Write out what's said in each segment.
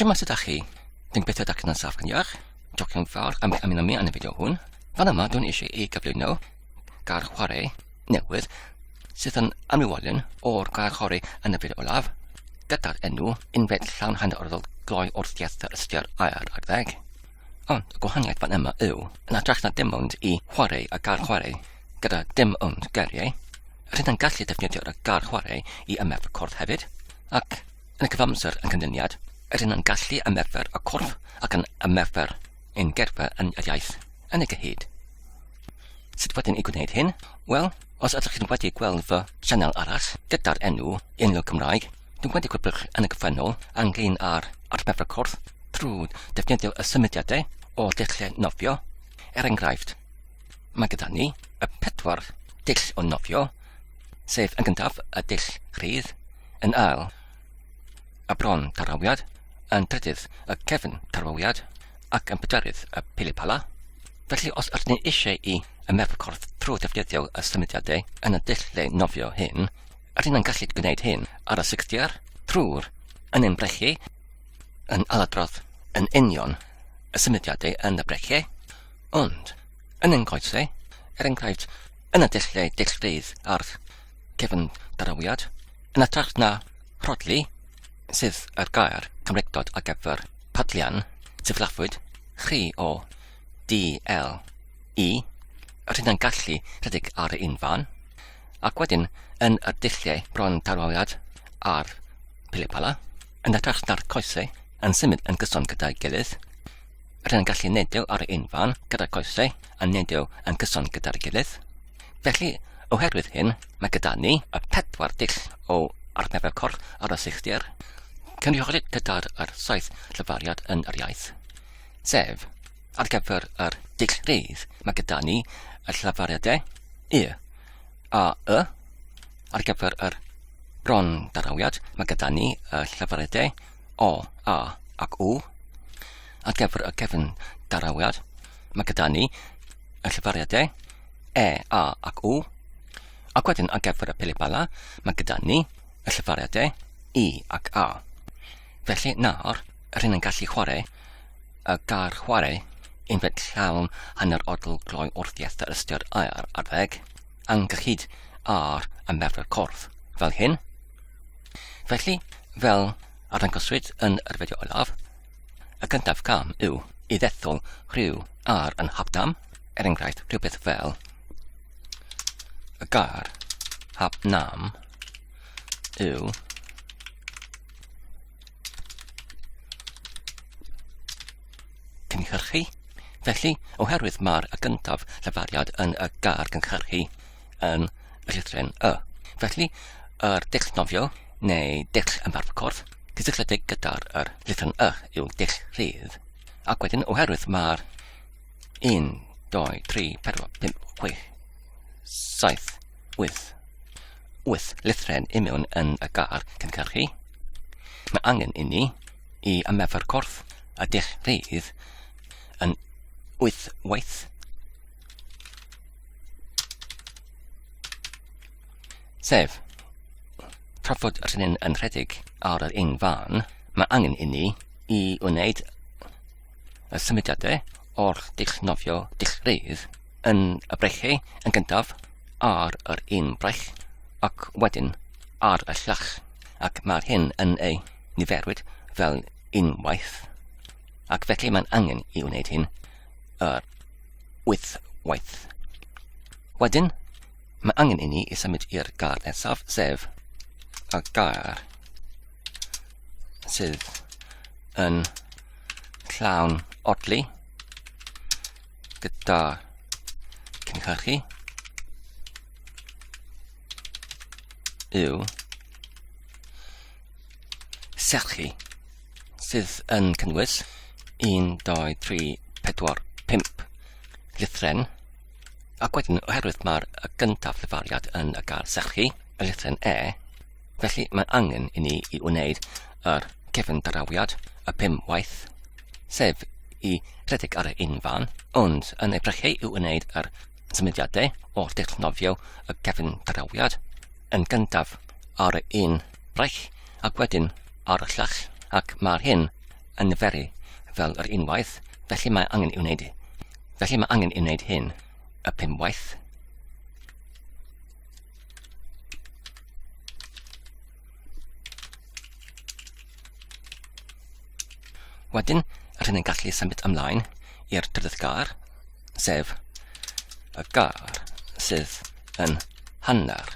Shwmae sut ydach chi? Dwi'n gobeithio ydach chi'n saff yn iach. Diolch yn fawr am eich ymuno mi yn y fideo hwn. Fan yma dwi'n eisiau ei gyflwyno gair chwarae newydd sydd yn amrywiolyn o'r gair chwarae yn y fideo olaf gyda'r enw unfed llawn hanner orddol gloi wrth ieth yr ystyr air ar ddeg. Ond y gwahaniaeth fan yma yw, yn hytrach na dim ond i chwarae y gair chwarae gyda dim ond geiriau, rydyn yn gallu defnyddio'r gair chwarae i ymarfer corff hefyd, ac Yn y cyfamser yn canlyniad, rydyn yn gallu ymarfer y corff ac yn ymarfer ein geirfa yn yr iaith yn y cyhyd. Sut wedyn i gwneud hyn? Wel, os ydych chi'n wedi gweld fy sianel arall gyda'r enw Unlo Cymraeg, dwi'n wedi gwybod yn y gyffennol ynglyn â'r arfer corff trwy defnyddio y symudiadau o dulliau nofio. Er enghraifft, mae gyda ni y pedwar dull o nofio, sef yn gyntaf y dull rhydd, yn ail y bron tarawiad, yn drydydd y cefn tarawiad, ac yn pedwerydd y pilipala. Felly os ydyn ni eisiau i ymarfer corff trwy ddefnyddio y symudiadau yn y dull le nofio hyn, ydyn ni'n gallu gwneud hyn ar y sictier trwy'r yn ein brechu, yn ailadrodd yn union y symudiadau yn y brechu, ond yn ein coesau, er enghraifft, yn y dulliau dull rhydd a'r cefn darawiad, yn hytrach na rhodli, sydd yr gair Cymreictod ar gyfer padlian, sillaffwyd chi o D L E, yr hyn yn gallu rhedeg ar yr un fan, ac wedyn yn y dulliau bron darawiad a'r pilipala, yn hytrach na'r coesau yn symud yn gyson gyda'i gilydd, Rydyn yn gallu neidio ar yr un fan gyda'r coesau a neidio yn gyson gyda'r gilydd. Felly, oherwydd hyn, mae gyda ni y pedwar dull o arnefel corff ar y sychdir, cynrychiolid gyda'r yr saith llyfariad yn yr iaith. Sef, ar gyfer yr dull rhydd, mae gyda ni y llyfariadau y, a, y. Ar gyfer yr bron darawiad, mae gyda ni y llyfariadau o, a ac u. Ar gyfer y cefn darawiad, mae gyda ni y llyfariadau e, a ac u. Ac wedyn ar gyfer y pilipala, mae gyda ni y llyfariadau i ac a. Felly nawr, yr hyn yn gallu chwarae y gair chwarae unfed llawn hanner odl gloi wrth ieth yr ystyr air ar ddeg, anghyhyd â'r ymarfer corff, fel hyn. Felly, fel arddangoswyd yn yr fideo olaf, y cyntaf cam yw i ddethol rhyw ar yn hapnam, er enghraifft rhywbeth fel y gair hapnam yw cynhyrchu. Felly, oherwydd mae'r y gyntaf llefariad yn y gair cynhyrchu yn y llythryn y. Felly, yr dull nofio neu dull ymarfer corff cysylltiedig gyda'r yr llythryn y yw dull rhydd. Ac wedyn, oherwydd mae'r 1, 2, 3, 4, 5, 6, 7, 8, 8 lythren i mewn yn y gair cynhyrchu, mae angen i ni i ymarfer corff a dull rhydd yn 8 waith. Sef, tra fod yr hyn yn rhedeg ar yr un fan, mae angen i ni i wneud y symudiadau o'r dull nofio dull rhydd yn y breichiau yn gyntaf ar yr un braich ac wedyn ar y llall, ac mae'r hyn yn ei niferwyd fel unwaith, ac felly mae'n angen i wneud hyn yr wyth waith. Wedyn, mae angen i ni i symud i'r gair nesaf, sef y gair sydd yn llawn odli gyda cynhyrchu yw serchu sydd yn cynnwys 1, 2, 3, 4, 5 lythren ac wedyn oherwydd mae'r gyntaf llefariad yn y gair serchu, y lythren E, felly mae angen i ni i wneud yr cefn darawiad y pum waith, sef i rhedeg ar y un fan, ond yn ei brechu i wneud yr symudiadau o'r dull nofio y cefn darawiad yn gyntaf ar y un braich ac wedyn ar y llall, ac mae'r hyn yn niferu fel yr unwaith, felly mae angen i wneud felly mae angen i wneud hyn y pumwaith. Wedyn, rydyn ni'n gallu symud ymlaen i'r trydydd gair, sef y gair sydd yn hanner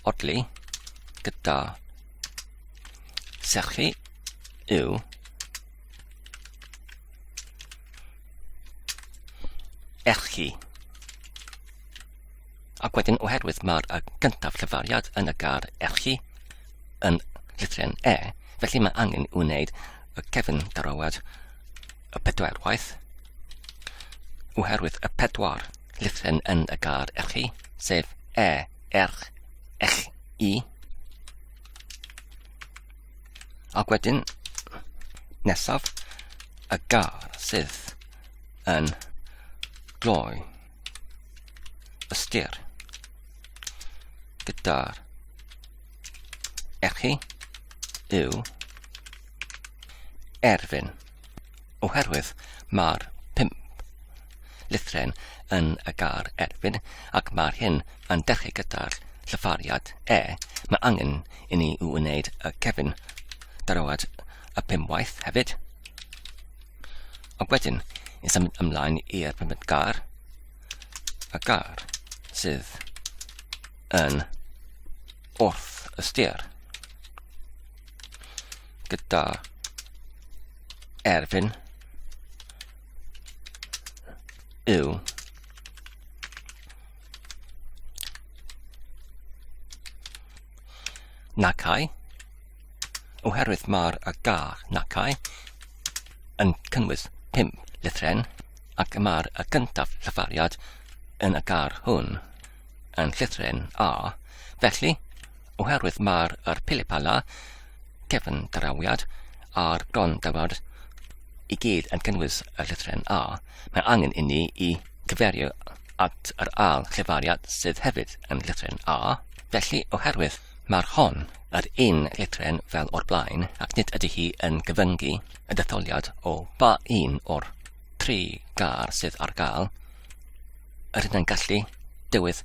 odli gyda serchu yw erchi. Ac wedyn oherwydd mae'r gyntaf llefariad yn y gair erchi yn llythrennau E, felly mae angen i wneud y cefn daroad y pedwarwaith, oherwydd y pedwar llythren yn y gair erchi, sef E, R, Ech, I. Ac wedyn, nesaf, y gair sydd yn gloi ystyr gyda'r erchi yw erfyn, oherwydd mae'r pump lythrennau yn y gair erfyn ac mae'r hyn yn dechrau gyda'r llyfariad e, mae angen i ni wneud y cefn daroad y pumwaith hefyd. Ac wedyn, i symud ymlaen i'r pumed gair, y gair sydd yn wrth y styr gyda erfyn yw nacau oherwydd mae'r y gair nacau yn cynnwys pump lythrennau ac mae'r y gyntaf llyfariad yn y gair hwn yn llythrennau A. Felly, oherwydd mae'r yr pilipala, cefn darawiad a'r bron dawad i gyd yn cynnwys y llythrennau A, mae angen i ni i cyfeirio at yr ail llefariad sydd hefyd yn llythrennau A. Felly, oherwydd mae'r hon yr un llythrennau fel o'r blaen ac nid ydy hi yn gyfyngu y detholiad o ba un o'r tri gair sydd ar gael, yr hyn yn gallu dewis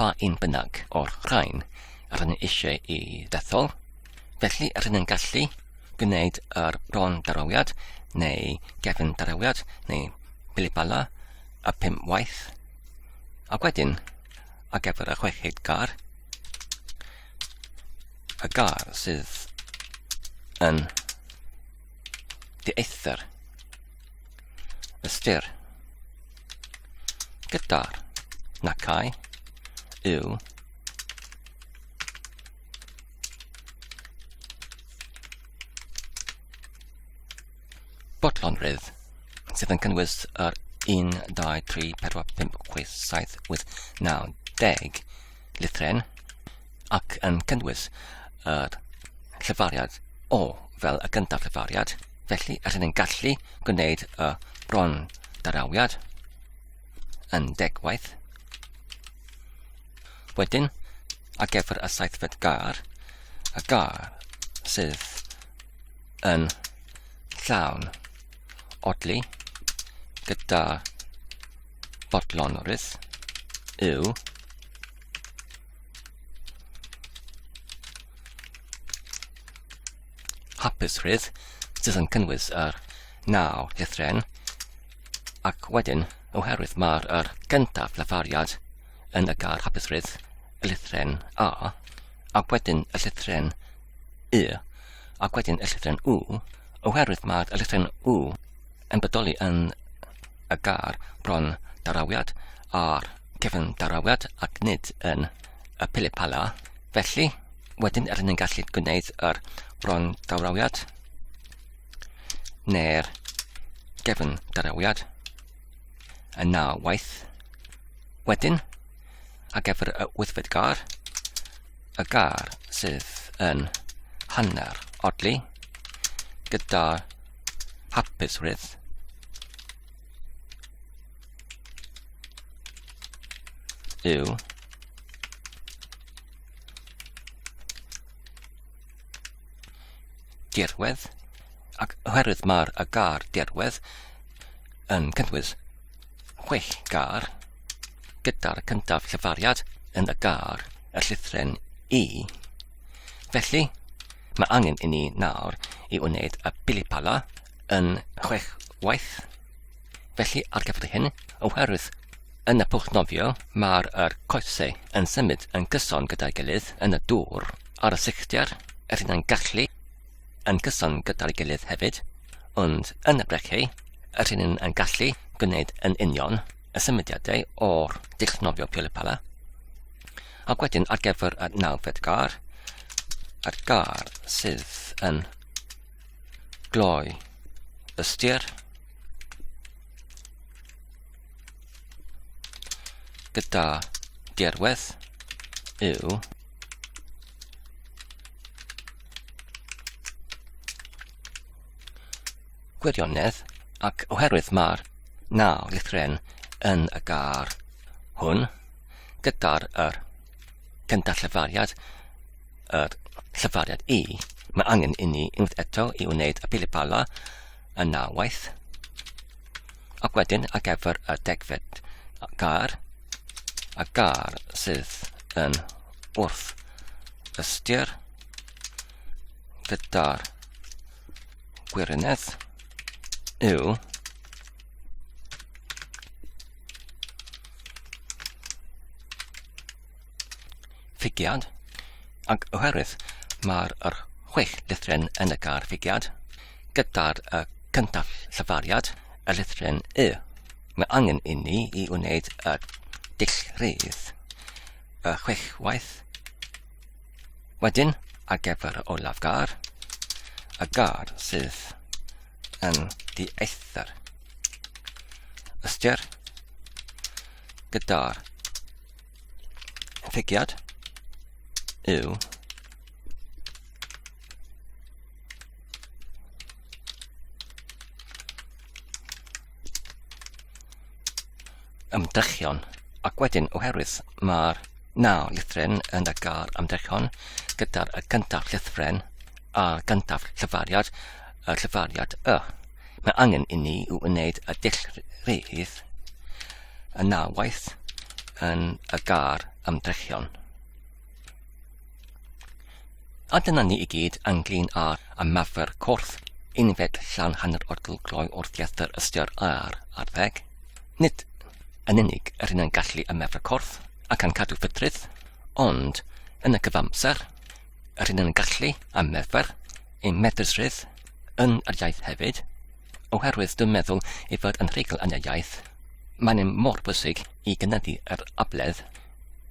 pa un bynnag o'r rhain yr hyn eisiau i ddethol. Felly, yr hyn yn gallu gwneud yr bron darawiad neu gefn darawiad neu bilibala y pum waith. Ac wedyn, ar gyfer y chweched gair, y gair sydd yn dieithr ystyr gyda'r nacau yw bodlonrwydd sydd yn cynnwys yr 1, 2, 3, 4, 5, 6, 7, 8, 9, 10 lythrennau ac yn cynnwys yr llefariad o fel y gyntaf llefariad. Felly, rydyn ni'n gallu gwneud y bron darawiad yn degwaith. Wedyn, ar gyfer y saithfed gair, y gair sydd yn llawn odli gyda fodlonrwydd yw hapusrwydd sydd yn cynnwys yr naw llythrennau ac wedyn oherwydd mae'r yr gyntaf lafariad yn y gair hapusrwydd y llythrennau A ac wedyn y llythrennau Y ac wedyn y llythrennau U oherwydd mae'r llythrennau U yn bodoli yn y gair bron darawiad a'r cefn darawiad ac nid yn y pilipala. Felly, wedyn rydyn ni'n gallu gwneud yr bron darawiad neu'r gefn darawiad y naw waith. Wedyn, ar gyfer y wythfed gair, y gair sydd yn hanner odli gyda hapusrwydd yw dirwedd. Ac oherwydd mae'r y gair dirwedd yn cynnwys chwech gair, gyda'r cyntaf llefariad yn y gair y llythryn I. Felly, mae angen i ni nawr i wneud y pilipala yn chwech waith. Felly, ar gyfer hyn, oherwydd yn y pwll nofio, mae'r yr coesau yn symud yn gyson gyda'i gilydd yn y dŵr ar y sychder, er hynna'n gallu yn gyson gyda'i gilydd hefyd, ond yn y brechu, yr hyn yn gallu gwneud yn union y symudiadau o'r dull nofio Piolipala. Ac wedyn ar gyfer y nawfed gar, yr gar sydd yn gloi ystyr gyda dirwedd yw gwirionedd ac oherwydd mae'r naw lythryn yn y gair hwn gyda'r yr cyntaf llefariad yr llefariad i, mae angen inni unwaith eto i wneud y pilipala y naw waith. Ac wedyn ar gyfer y degfed gair, y gair sydd yn wrth ystyr gyda'r gwirionedd yw ffugiad, ac oherwydd mae'r yr chwech lythryn yn y gair ffugiad, gyda'r y cyntaf llefariad, y lythryn y, mae angen i ni i wneud y dull rhydd, y chwech waith. Wedyn, ar gyfer y olaf gair, y gair sydd yn dieithr. Ystyr gyda'r Ffugiad yw ymdrechion ac wedyn oherwydd mae'r naw lythryn yn y gair ymdrechion gyda'r y gyntaf llythren a'r gyntaf llyfariad y llyfariad y. Mae angen i ni wneud y dull rhydd y naw waith yn y gair ymdrechion. A dyna ni i gyd ynglyn â'r ymarfer corff unfed llawn hanner odl gloi wrth llethr ystyr ar arddeg. Nid yn unig yr hyn yn gallu ymarfer corff ac yn cadw ffitrwydd, ond yn y cyfamser, yr hyn yn gallu ymarfer ein medrusrwydd yn yr iaith hefyd, oherwydd dwi'n meddwl ei fod yn rhugl yn y iaith, mae'n un mor bwysig i gynyddu yr abledd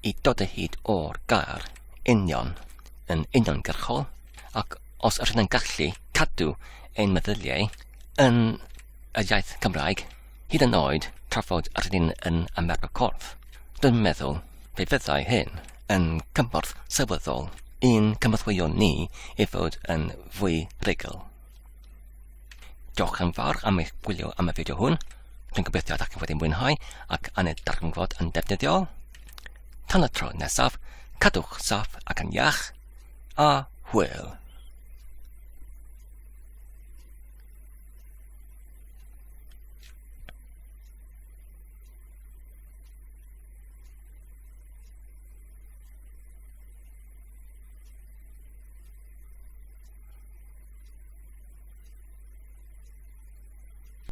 i dod o hyd o'r gair union yn uniongyrchol, ac os ydyn yn gallu cadw ein meddyliau yn y iaith Cymraeg, hyd yn oed trafod yr hyn yn ymarfer corff, dwi'n meddwl fe fyddai hyn yn cymorth sylweddol i'n cynorthwyo ni i fod yn fwy rhugl. Diolch yn fawr am eich gwylio am y fideo hwn. Dwi'n gobeithio ydych chi wedi mwynhau ac yn ei darganfod yn defnyddiol. Tan y tro nesaf, cadwch saff ac yn iach, a hwyl.